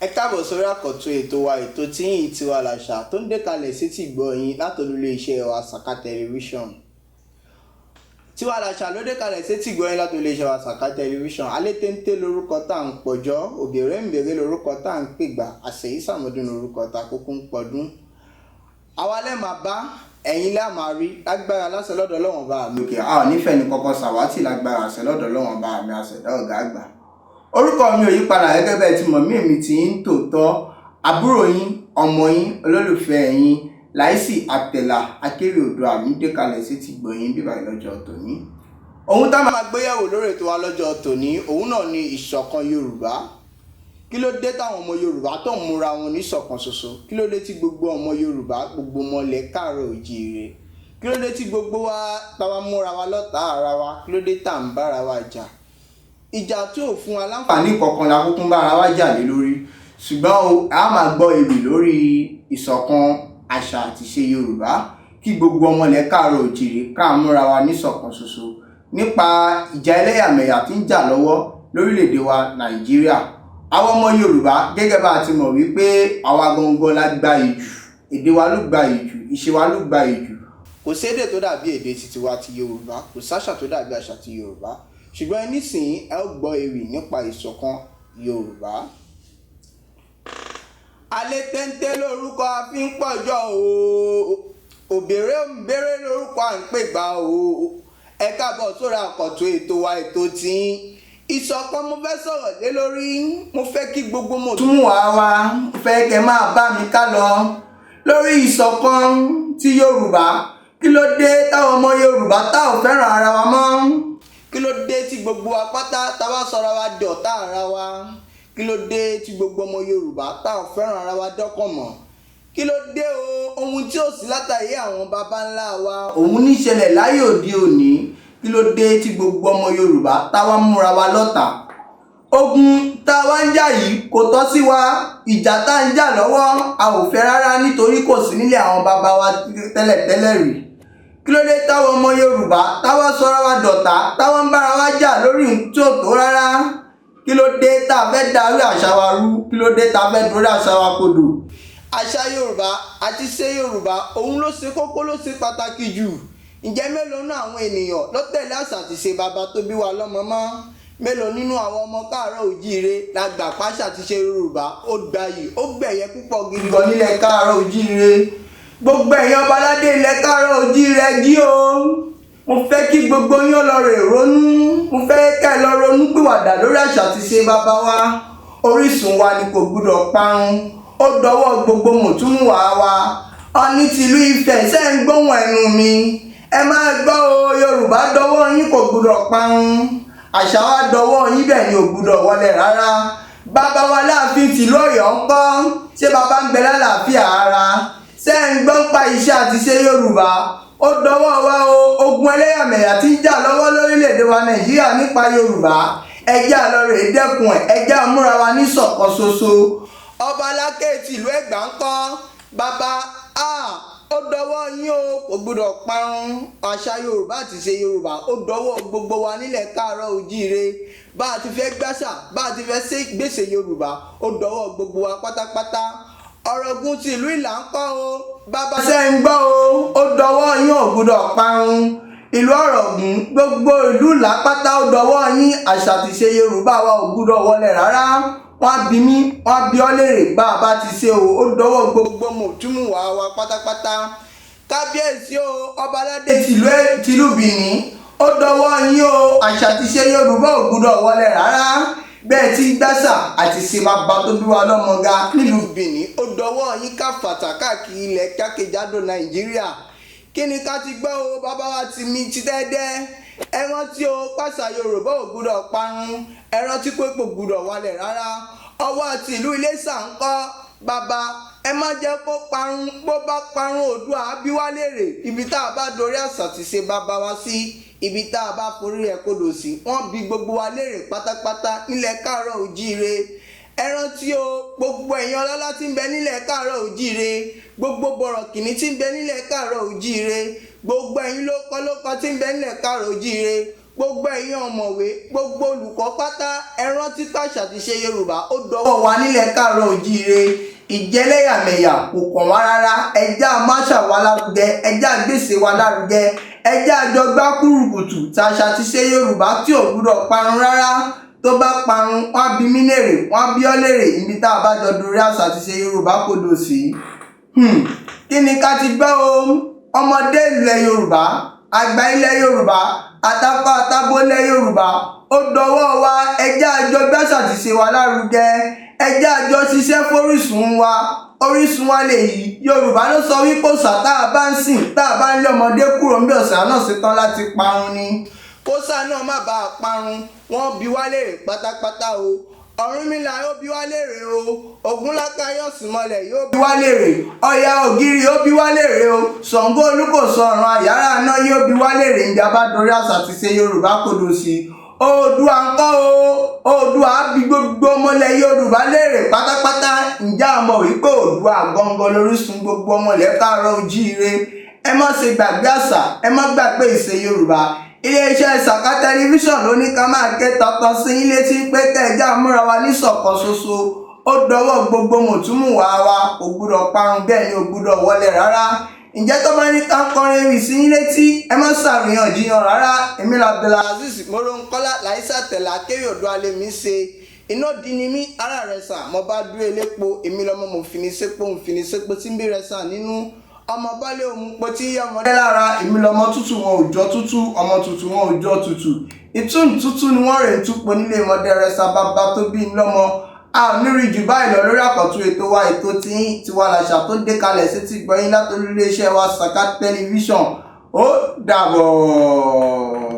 Ẹ káàbọ̀ sórí àkọ́tún ètò wa, ètò tí yìí, Tiwa Làṣà, tó ń dé kalẹ̀ sétí ìgbọ́ yín látọ̀lú iléeṣẹ́ wa, Saka Tẹlifíṣọ̀n. Tiwa Làṣà ló dé kalẹ̀ sétí ìgbọ́ yín látọ̀lú iléeṣẹ́ wa, Saka Tẹlifíṣọ̀n. Alẹ́ téńté lórúkọ tá à ń pọ̀jọ́, òbèrè ń bèrè lórúkọ tá à ń pègbà, àṣeyí sàmọ́dún lórúkọ tá a kúkú ń pọdún. Àwa lẹ́ máa bá, ẹ̀yin lá máa rí lágbára lásẹ̀ lọ́dọ̀ Ọlọ́run bá mi òkè. A ò nífẹ̀ẹ́ ní kọ́kọ́ sàwátì lágbára àṣẹ lọ́dọ̀ Ọlọ́run bá mi àṣẹ̀dá ọ̀gá àgbà. Orúkọ mi ò yí padà, gẹ́gẹ́ bẹ́ẹ̀ tí mọ̀ mí. Èmi tí ń tòótọ́, àbúrò yín, ọmọ yín, olólùfẹ́ yín, Láìsí Àtẹ̀là Akérè Odò àmì dé kalẹ̀ sí ti gbọ̀yìn bíbá ìlọ́jọ́ tòní. Ohun tá a máa gbéyẹ̀wò lórí ètò wa lọ́jọ́ tòní, òun náà ni ìṣọ̀kan Yorùbá. Kí ló dé táwọn ọmọ Yorùbá tó ń múra wọn níṣọ̀kan ṣoṣo? Kí ló dé tí gbogbo ọmọ Yorùbá, gbogbo ọmọ ilẹ̀ káàárọ̀ òjíire, kí ló dé tí gbogbo wa táwa múra wa lọ́tàá ara wa? Kí ló dé tá à ń bára wa jà? Ìjà tí ò fún wa láǹfààní kankan la kúkú ń bára wa jà lé lórí. Ṣùgbọ́n o, a máa gbọ́ ewì lórí ìṣọ̀kan àṣà àti ìṣe Yorùbá, kí gbogbo ọmọ ilẹ̀ káàárọ̀ òjíire ká múra wa níṣọ̀kan ṣoṣo, nípa ìjà ẹlẹ́yàmẹ̀yà tí ń jà lọ́wọ́ lórílẹ̀‐èdè wa Nàìjíríà. Àwọn ọmọ Yorùbá, gẹ́gẹ́ bá a ti mọ̀ wípé àwa gangan la gbayì jù, èdè wa ló gbayì jù, ìṣe wa ló gbayì jù. Kò sédè tó dàbí èdè tiwa ti Yorùbá, kò sáṣà tó dàbí àṣà ti Yorùbá. Ṣùgbọ́n nísìnyí, ẹ ó gbọ́ ewì nípa ìṣọ̀kan Yorùbá. Alẹ́ téńté lórúkọ a fi ń pọ̀jọ́ o, òbèrè ń bèrè lórúkọ à ń pè gbà o. Ẹ káàbọ̀ sórí àkọ́tún ètò wa, ètò tí ìṣọ̀kan. Mo fẹ́ sọ̀rọ̀ lé lórí, mo fẹ́ kí gbogbo mọ̀ tún wá wá, mo fẹ́ kẹ́ máa bá mi ká lọ lórí ìṣọ̀kan ti Yorùbá. Kí ló dé táwọn ọmọ Yorùbá tá ò fẹ́ràn ara wa mọ́? Kí ló dé tí gbogbo wa pátá tá wá sọra wa di ọ̀tá ara wa? Kí ló dé tí gbogbo ọmọ Yorùbá tá ò fẹ́ràn ara wa dọ́kàn mọ́? Kí ló dé o? Ohun tí ò sí látàrí àwọn baba ńlá wa, òun níṣẹ̀lẹ̀ láyé òde òní. Kí ló dé tí gbogbo ọmọ Yorùbá táwa múra wa lọ́tà? Ogun tá a wá ń jà yìí kò tọ́ sí wa. Ìjà tá a ń jà lọ́wọ́, a ò fẹ́ rárá, nítorí kò sí nílé àwọn baba wa tẹ́lẹ̀tẹ́lẹ̀ rí. Kí ló dé táwọn ọmọ Yorùbá táwa sọra wa dọ̀tá, táwa ń bára wa jà lórí ohun tí ò tó rárá? Kí ló dé tá a fẹ́ darí àṣà wa rú? Kí ló dé tá a fẹ́ dorí àṣà wa kodò? Àṣà Yorùbá àti ṣe Yorùbá, òun ló ṣe kókó, ló ṣe pàtàkì jù. Ǹjẹ́ mélòó nínú àwọn ènìyàn ló tẹ̀lé àṣà àti ṣe bàbá tó bí wa lọ́mọ mọ́? Mélòó nínú àwọn ọmọ káàárọ̀ òjíire la gbà pàṣà àti ṣe Yorùbá ó gbayì, ó gbẹ̀yẹ púpọ̀ gidi gan nílẹ̀ káàárọ̀ òjíire? Gbogbo ẹ̀yin ọba aládé ilẹ̀ káàárọ̀ òjíire, jí o. Mo fẹ́ kí gbogbo yín ó lọ rè ronú. Mo fẹ́ kẹ́ ẹ lọ ronú pìwàdà lórí àṣà àti ṣe bàbá wa. Orísun wa ni kò gbúdọ̀ parun. Ó dọwọ́ gbogbo mùtúmùwà wa. Ọní tìlú Ifẹ̀ ṣe ń gbóhùn ẹnu mi, ẹ máa gbọ́ o. Yorùbá dọwọ́ yín, kò gbúdọ̀ parun. Àṣà wa dọwọ́ yín, bẹ́ẹ̀ ni ò gbúdọ̀ wọlé rárá. Bàbá wa láàfin tìlú Ọ̀yọ́ ń kọ́? Ṣé bàbá ń bẹ lálàáfíà ara? Ṣé ń gbọ́ pa iṣẹ́ àti ṣe Yorùbá? Ó dọwọ́ wa o. Ogun ẹlẹ́yàmẹ̀yà tí ń jà lọ́wọ́ lórílẹ̀‐èdè wa Nàìjíríà nípa Yorùbá, ẹ jẹ́ á lọ rèé dẹ́kun ẹ̀. Ẹ jẹ́ á múra wa ní ṣọ̀kan ṣoṣo. Ọba Aláké tìlú Ẹ̀gbá ń kọ́? Bàbá a, ó dọwọ́ yín o, kò gbúdọ̀ parun. Àṣà Yorùbá àti ṣe Yorùbá, ó dọwọ́ gbogbo wa nílẹ̀ káàárọ̀ òjíire. Bá a ti fẹ́ gbàṣà, bá a ti fẹ́ ṣe gbèsè Yorùbá, ó dọwọ́ gbogbo wa pátápátá. Ọ̀rọ̀gùn tìlú Ìlà ń kọ́ o, bàbá? Ṣé ń gbọ́ o? Ó dọwọ́ yín, ò gbúdọ̀ parun. Ìlú Ọ̀rọ̀gùn, gbogbo ìlú làpátá, ó dọwọ́ yín. Àṣà àti ṣe Yorùbá wa ò gbúdọ̀ wọlé rárá. Wọ́n á bí mi, wọ́n á bí ọ́ léèrè bá a bá ti ṣe o. Ó dọwọ́ gbogbo gbogbo mùtúmùwà wa pátápátá. Kábíyèsí o, ọba aládé tìlú Bìní, ó dọwọ́ yín o. Àṣà àti ṣe Yorùbá ò gbúdọ̀ wọlé rárá. Bẹ́ẹ̀ tí gbàṣà àti ṣe bàbá tó bí wa lọ́mọ ga nílùú Bìní, ó dọwọ́ yín ká fàtà káàkiri ilẹ̀ jákèjádò Nàìjíríà. Kí ni ká ti gbọ́ o? Bàbá wa ti mi ti dẹ́dẹ́, ẹ rántí o, pàṣà Yorùbá ò gbúdọ̀ parun. Ẹ rántí pé kò gbúdọ̀ wálẹ̀ rárá. Ọwọ́ àti ìlú Iléṣà ń kọ́? Bàbá, ẹ má jẹ́ kó parun. Bó bá parun, Oòduà á bí wá léèrè. Ibi tá a bá dorí àṣà ti ṣe bàbá wa sí, ibi tá a bá forí ẹ̀ kodò sí, wọ́n bí gbogbo wa léèrè pátápátá nílẹ̀ káàárọ̀ òjíire. Ẹ rántí o, gbogbo ẹ̀yin ọlọ́lá tí ń bẹ nílẹ̀ káàárọ̀ òjíire, gbogbo bọ̀rọ̀kìnní tí ń bẹ nílẹ̀ káàárọ̀ òjíire, gbogbo ẹ̀yin lókọ́ lókọ́ tí ń bẹ nílẹ̀ káàárọ̀ òjíire, gbogbo Gbogbo ẹ̀yin ọ̀mọ̀wé, gbogbo olùkọ́ pátá, ẹ rántí pàṣà àti ṣe Yorùbá ó dọwọ́ wa nílẹ̀ káàárọ̀ oòjíire. Ìjẹlẹ́yàmẹ̀yà kò kàn wá rárá. Ẹjẹ́ àmáṣà wa lárugẹ, ẹjẹ́ àgbèsè wa lárugẹ, ẹjẹ́ àjọgbá kúrùkùtù tàṣà ti ṣe Yorùbá tí ò gbúdọ̀ parun rárá. Tó bá parun, wọ́n á bi mí léèrè, wọ́n á bi ọ́ léèrè ibi tá a bá jọ dorí àṣà ti ṣe Yorùbá kodò sí. Kí ni ká ti gbọ́ o? Ọmọdé ilẹ̀ Yorùbá, àgbà ilẹ̀ Yorùbá, àtàkọ àtàbọ̀ ilẹ̀ Yorùbá, ó dọwọ́ wa. Ẹjẹ́ àjọ gbàṣà ti ṣe wa lárugẹ, ẹjẹ́ àjọ ṣiṣẹ́ fórísun wa. Orísun wa lèyí. Yorùbá ló sọ wípé òòṣà tá a bá ń sìn, tá a bá ń lé ọmọdé kúrò ń bí, òòṣà náà ṣetán láti parun ni. Kósà náà má bàa parun, wọ́n bi wá léèrè pátápátá o. Ọ̀rúnmìlà yóò bi wá léèrè o. Ògúnláka yóò sì mọlẹ̀ yóò bi wá léèrè. Ọya ògiri ó bi wá léèrè o. Ṣàngó Olúkòso ọ̀run àyàrá náà yóò bi wá léèrè ǹjẹ́ bá dorí àṣà ti ṣe Yorùbá kodò sí. Oòduà ńkọ́ o? Oòduà á bi gbogbo ọmọlẹ̀ Yorùbá léèrè pátápátá. Ǹjẹ́ a mọ̀ wípé Oòduà gangan lórísun gbogbo ọmọlẹ̀ káàárọ̀ oòjíire? Ẹ má ṣe gbàgbé àṣà, ẹ má gbàgbé ìṣe Yorùbá. Iléeṣẹ́ Sàká Tẹlifíṣàn ló ní ká máa ké tantan sí yín létí pé kẹjá múra wa níṣọ̀kan ṣoṣo. Ó dọwọ́ gbogbo mùtúmùwà wa, kò gbúdọ̀ parun, bẹ́ẹ̀ ni ò gbúdọ̀ wọlé rárá. Ǹjẹ́ tó bá ní ká kọrin ewì sí yín létí, ẹ má ṣàríyànjiyàn rárá. Èmi Abdulazeez Moronkọ́lá Láìsà Tẹ̀lá Kéwì Odò alẹ́ mi ṣe iná di ni mí ara rẹ̀ sàn. Mo bá dúró elépo, èmi lọ́mọ mo fi ní sépò ń fi ní sépò tí ń bí rẹ̀ sàn nínú ọmọ bálé òun po tí ọmọdé lára. Èmi lọmọ tútù wọn ò jọ tútù, ọmọ tútù wọn ò jọ tútù, ìtún tútù ni wọ́n rè ń túpo nílé mọdé rẹ sa bàbá tó bí ń lọ́mọ. A ò ní rí jù báyìí lọ lórí àkọ́tún ètò wa, ètò tí Tiwa Làṣà tó dé kalẹ̀ sí ti gbọ́yìn látòrí iléeṣẹ́ wa Sàká Tẹlifíṣàn. Ó dàbọ̀.